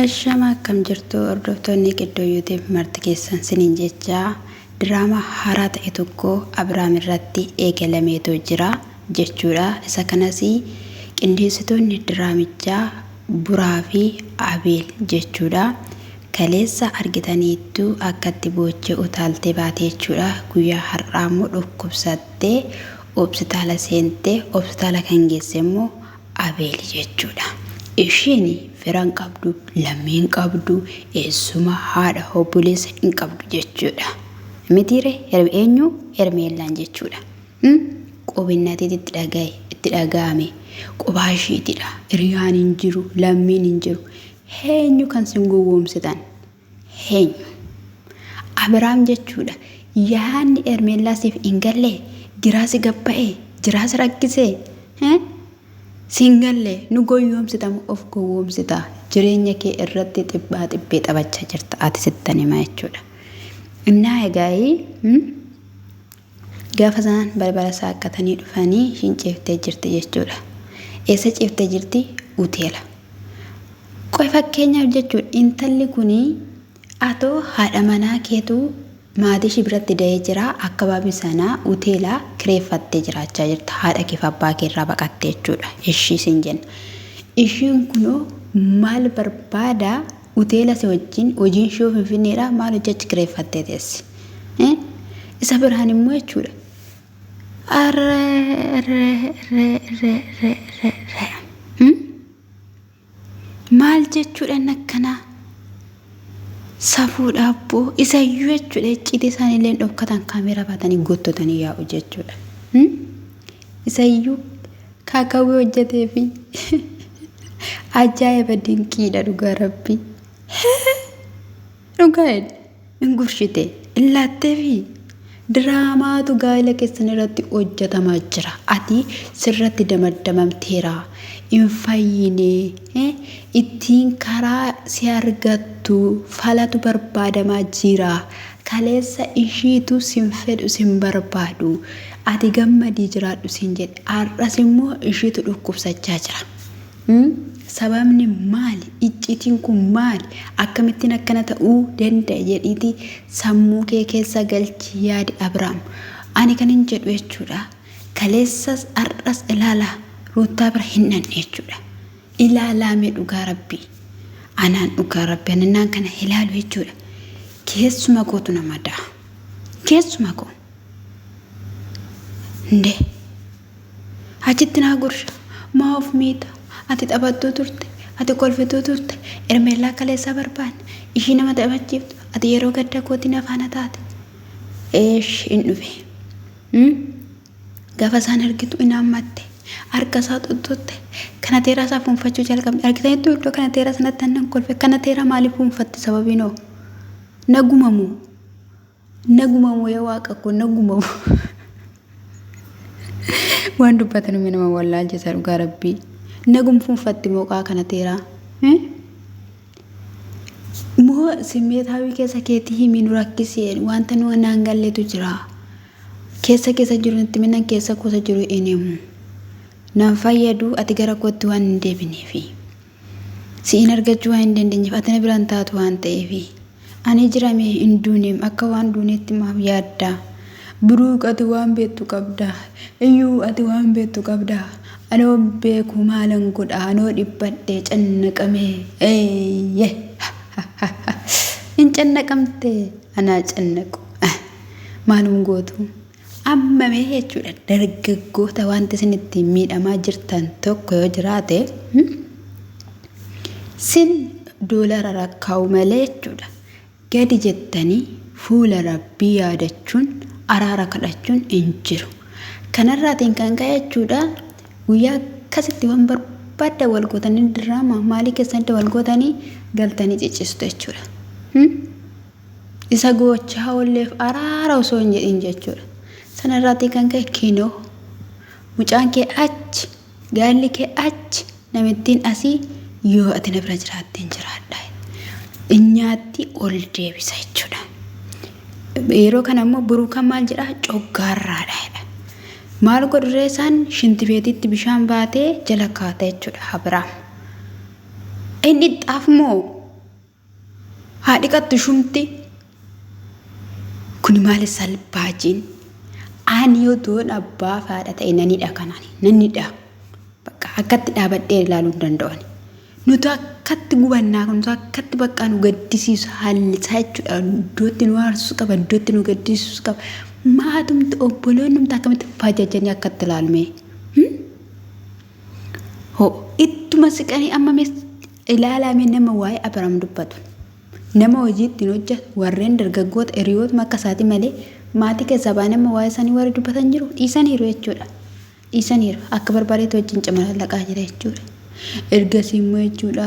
Ashama akkam jirtu hordoftoonni Qiddoo YouTube marti keessan siniin jecha diraamaa haaraa ta'e tokko Abiraam irratti eegalameetu jira jechuudha. Isa kanas qindeessitoonni diraamichaa Buraa fi Abeel jechuudha. Kaleessa argitaniittu akkatti boochee utaaltee baate jechuudha. Guyyaa har'aa immoo dhukkubsattee hospitaala seentee hospitaala kan geesse immoo Abeel jechuudha. Ishiin fira hin qabdu, lammii hin qabdu, eessuma, haadha, obboleessa hin qabdu jechuudha. Mitiire eenyu Hermeellaan jechuudha. Qubinnatiit itti dhagaye, itti dhaga'ame. Qubaa ishiitidha. Hiriyaan hin jiru, lammiin hin jiru. Eenyu kan sin gowwoomsitan? Eenyu? Abiraam jechuudha. Yaanni Hermeellaa siif hin galle? Giraa si gabba'e? Jiraa si rakkise? Si hin galle? Nu gowwoomsita moo of gowwoomsita? Jireenya kee irratti xibbaa xibbee taphachaa jirta ati sittan hima jechuudha. Innaa egaa gaafa isaan balbala saaqqatanii dhufanii ishiin ciiftee jirti jechuudha. Eessa ciiftee jirti? Hoteela. Qoy fakkeenyaaf jechuudha intalli kuni atoo haadha manaa keetu maatii ishii biratti da'ee jira akkabaabii sanaa hoteela kireeffattee jiraachaa jirta haadha keef abbaa kee irraa baqattee jechuudha ishii siin jenna. Ishiin kunoo maal barbaada hoteela si wajjin hojiin ishee finfinneedha maal hojjechi kireeffattee teessi. Isa biraan immoo jechuudha. Arree ree ree ree ree ree ree. Maal jechuudha inni akkanaa? Safuudha abboo. Isayyuu jechuudha icciitii isaaniillee hin dhokkatan kaameeraa baatanii gottotanii yaa'u jechuudha. Isayyuu kaakawwee hojjetee fi ajaa'iba dinqiidha dhugaa rabbii. Dhugaa hin gurshite hin laatteefi diraamaatu gaa'ela keessan irratti hojjetamaa jira. Ati sirratti damaddamamteera. Hin fayyine ittiin karaa si argattu falatu barbaadamaa jira. Kaleessa ishiitu sin fedhu sin barbaadu. Ati gammadii jiraadhu sin jedhe. Har'as immoo ishiitu dhukkubsachaa jira. Sababni maali? Icciitiin kun maali? Akkamittiin akkana ta'uu danda'e jedhiitii sammuu kee keessa galchi yaadi Abrahaam. Ani kanin jedhu jechuudha. Kaleessas har'as ilaala Ruuttaa bira hin dhanne jechuudha. Ilaalaa mee dhugaa rabbii. Anaan dhugaa rabbii anannaan kana ilaalu jechuudha. Keessuma kootu nama da'a. Keessuma koo. Ndee. Achitti naa gursha. Maa of miita? Ati taphattuu turte. Ati kolfituu turte. Ermeellaa kaleessaa barbaanne. Ishii nama taphachiiftu. Ati yeroo gadda kootii na faana taate. Eesh in dhufe. Gaafa isaan argitu in haammatte. Harka isaa xuxxutte. Kana teeraa isaa fuunfachuu jalqabde. Argitaniittuu iddoo kana teeraa sanatti annan kolfe. Kana teeraa maaliif fuunfatte sababiin hoo? Nagumamoo? Nagumamoo yaa waaqa koo nagumamoo. Waan dubbatan humna nama wallaalchisa dhugaa rabbii. Nagum fuunfatti mooqaa kana teeraa. Moo simmeetaawii keessa keetii himii nu rakkisee wanta nu naan galletu jira. Keessa keessa jiru nutti minan keessa kuusa jiru hin himu. Nan fayyadu ati gara kootti waan hin deebineefi. Si'in argachuu waan hin dandeenyeef ati na biraan taatu waan ta'eefi. Ani jirame hin duuneem akka waan duuneetti maaf yaadda? Biruuk ati waan beektu qabda. Iyyuu ati waan beektu qabda. Anoo beeku maalan godha anoo dhiphadhe cannaqame. Eeyyee. Hin cannaqamte anaa cannaqu. Maalum gootu? Amma mee jechuudha dargaggoota wanti isin ittiin miidhamaa jirtan tokko yoo jiraate sin doolara rakkaa'u malee jechuudha. Gadi jettanii fuula rabbii yaadachuun araara kadhachuun hin jiru. Kanarraatiin kan ka'e jechuudha guyyaa akkasitti waan barbaaddan wal gootanii diraamaa maalii keessanitti wal gootanii galtanii ciccistu jechuudha. Isa gochaa oolleef araara osoo hin jedhin jechuudha. Sana irraatii kan ka'e kinoo mucaan kee achi gaalli kee achi namittiin asii yoo ati na bira jiraatte hin jiraadha. Nyaatti ol deebisa jechuudha. Yeroo kana immoo buruukaan maal jedhaa coggaarraadha jedha. Maal godhuree isaan shintibeetitti bishaan baatee jala kaata jechuudha Abiraam. Inni xaaf moo? Haa dhiqattu shumti. Kuni maali salbaajiin? Ani otoon abbaa fi haadha ta'e nan hidha kanaan. Nan hidha. Bakka akkatti dhaabadhee ilaaluu hin danda'u ani. Nuti akkatti gubannaa kun nuti akkatti bakka nu gaddisiisu haalli isaa jechuudha. Iddootti nu aarsus qaba, iddootti nu gaddisiisus qaba. Maatumti obboloonnumti akkamitti fajajanii akkatti ilaalmee. Hoo ittuma siqanii amma mee ilaalaa mee nama waa'ee Abrahaam dubbatu. Nama hojii ittiin hojjetu warreen dargaggoota hiriyootuma akka isaatii malee maatii keessaa ba'anii amma waa'ee isaanii warri dubbatan jiru dhiisaniiru jechuudha. Dhiisaniiru akka barbaadetti wajjin camalallaqaa jira jechuudha. Ergasii immoo jechuudha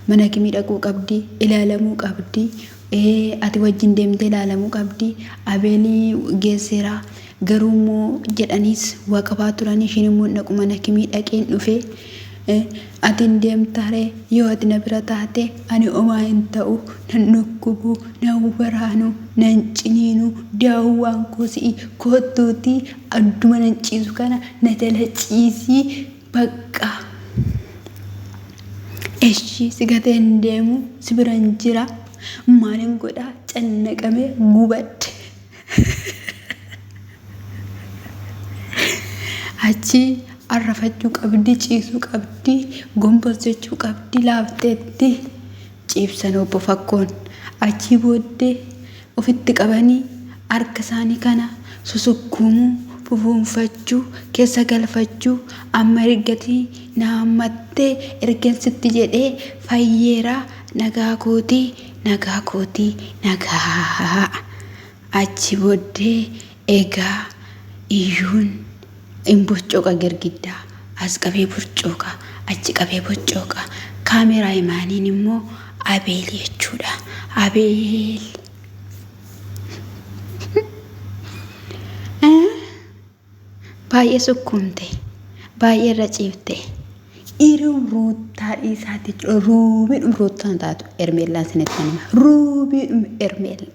mana kimii dhaquu qabdi ilaalamuu qabdi ati wajjin deemtee ilaalamuu qabdi abeelii geesseera Garuu immoo jedhaniis waa qabaa turanii ishiin immoo hin dhaqu mana kimii dhaqeen dhufe ati hin deemtaree yoo ati na bira taate ani omaa hin ta'u nan dhukkubu nan waraanu nan ciniinu daawwaan koo si'i kottuutii adduma nan ciisu kana na jala ciisii bakka eshi si gatee hin deemu si biran jira maalin godhaa cannaqamee gubadhe. Achi arrafachuu qabdi, ciisuu qabdi, gombos jechuu qabdi, laafteetti ciibsan obbo Fakkoon. Achii booddee ofitti qabanii harka isaanii kana susukkuumuu, fufuunfachuu, keessa galfachuu, amma ergatii na hammattee ergan sitti jedhee fayyeera nagaa kootii, nagaa kootii, nagaa. Achi booddee egaa Iyyuun in boccooqa girgiddaa, as qabee boccooqa, achi qabee boccooqa. Kaameraa imaaniin immoo Abeel jechuudha. Abeel. Baay'ee sukkuumte. Baay'ee irra ciifte. Dhiirri ruuttaa dhiisaati jechuudha. Ruubiidhuma ruuttaan taatu Hermeellaan isinitti hima. Ruubiidhuma Hermeella.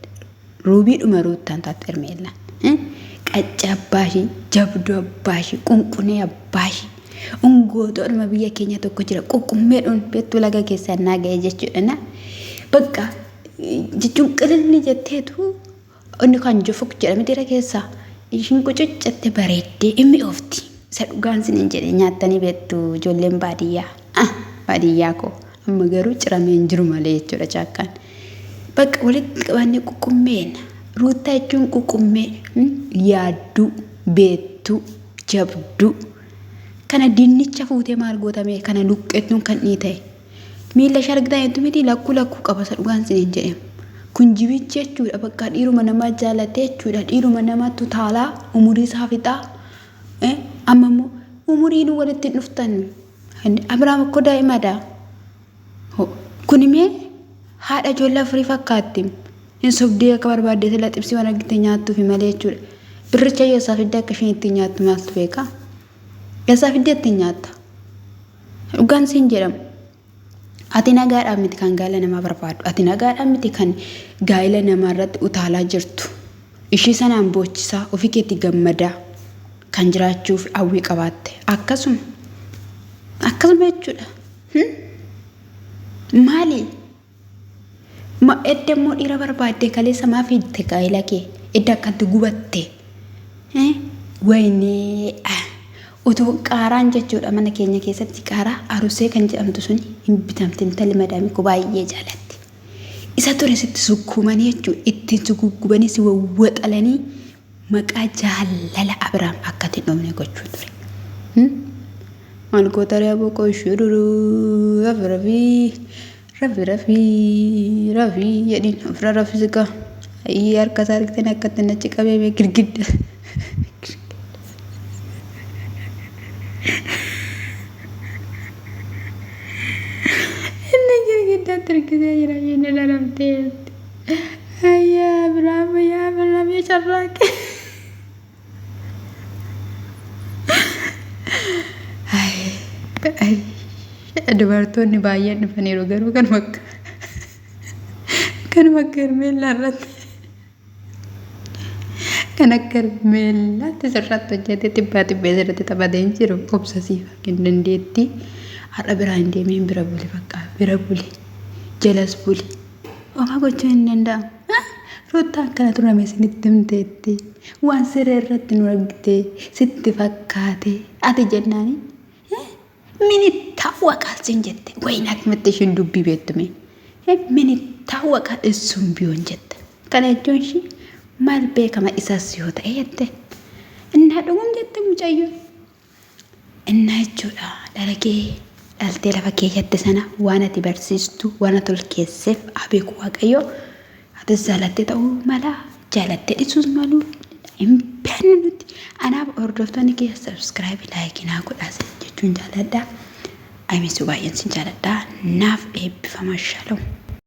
Ruubiidhuma ruuttaan taatu Hermeellaan. Qaccee abbaa ishii, jabduu abbaa ishii, qunqunee abbaa ishii. Ungootoodhuma biyya keenya tokko jira. Quqummeedhuun beektuu laga keessaa naa ga'e jechuudha. Na bakka jechuun qililli jetteetu Inni kan jofuk jedhame dhiira keessaa ishiin qucuccatte bareeddee in mi'oofti. Isa dhugaan sinin jedhe nyaattanii beektu ijoolleen baadiyyaa. Ah baadiyyaa koo amma garuu ciramee hin jiru malee jechuudha caakkaan. Bakka walitti qabannee quqummeen ruuttaa jechuun quqummee yaadduu beektuu jabduu kana dinnicha fuutee maal gootamee kana luqqeettuun kan dhiita'e. Miila ishee argitan miti lakkuu lakkuu qaba isa dhugaan isiniin jedhe. Kun jibichi jechuudha bakka dhiiruma namaa jaalatee jechuudha dhiiruma namaatti utaalaa umurii isaa fixaa. Amma immoo umuriin walitti hin dhuftan. Abiraam akkoo daa'imadha. Kun imee haadha ijoollee afurii fakkaatti. Hin sobdee akka barbaadde sila xibsii waan argite nyaattuufi malee jechuudha. Birricha yoo isaa fidde akka isheen ittiin nyaattu maaltu beeka? Eessaa fiddee ittiin nyaatta? Dhugaan siin jedhamu. Ati nagaadhaan miti kan gaa'ela namaa barbaaddu. Ati nagaadhaan miti kan gaa'ela namaa irratti utaalaa jirtu. Ishii sanaan boochisaa ofii keetti gammadaa kan jiraachuuf hawwii qabaatte. Akkasuma. Akkasuma jechuudha. Maali? Ma edda immoo dhiira barbaadde kaleessa maa fiigte gaa'ela kee edda akkatti gubatte waynee utuu qaaraan jechuudha mana keenya keessatti qaaraa arusee kan jedhamtu sun hin bitamti intalli madaamii koo baay'ee jaalatti. Isa ture sitti sukkuumanii jechuudha ittiin si guggubanii si wawwaxalanii maqaa jaalala Abiraam akka hin dhoofne gochuu ture. Maal goota ree aboo koo shururuu rafi rafii rafi rafii rafii jedhiin ofirra rafisi kaa. Ayyii harka isaa argitanii akka ittiin achi qabee mee girgidda. Inni girgiddaatti hirkisee jira isheen dharamteetti. Ayyaa Abiraam yaa Abiraam yaa carraaqe. Dubartoonni baay'een dhufaniiru garuu kanuma akka kanuma akka Hermeellaa irratti kan akka Hermeellaatti sirratti hojjetee xibbaa xibbee sirratti taphatee hin jiru obsa siif hin dandeetti har'a biraa hin deemiin bira buli bakka bira buli jalas buli. Homaa gochuun hin danda'amu. Ruuttaan kana turame isinitti himteetti. Waan siree irratti nu argite sitti fakkaate ati jennaani. Min ittaawwaqaal siin jette. Wayin akkamitti ishiin dubbii beektume. Min ittaawwaqaal issuun biyoon jette. Kana jechuun ishii maal beekama isas yoo ta'e jette. Innaa dhugum jette mucayyoon. Innaa jechuudha dhala kee dhaltee lafa keeyyatte sana waan ati barsiistu waan ati ol keesseef haa beeku Waaqayyo. Atis jaalattee ta'uu mala jaalattee dhisuus malu hin beeknu nuti. Anaaf hordoftoonni kiyya subscribe like naa godhaa jechuun jaaladha. Amisuu baay'een sin jaaladha. Naaf eebbifama shalom.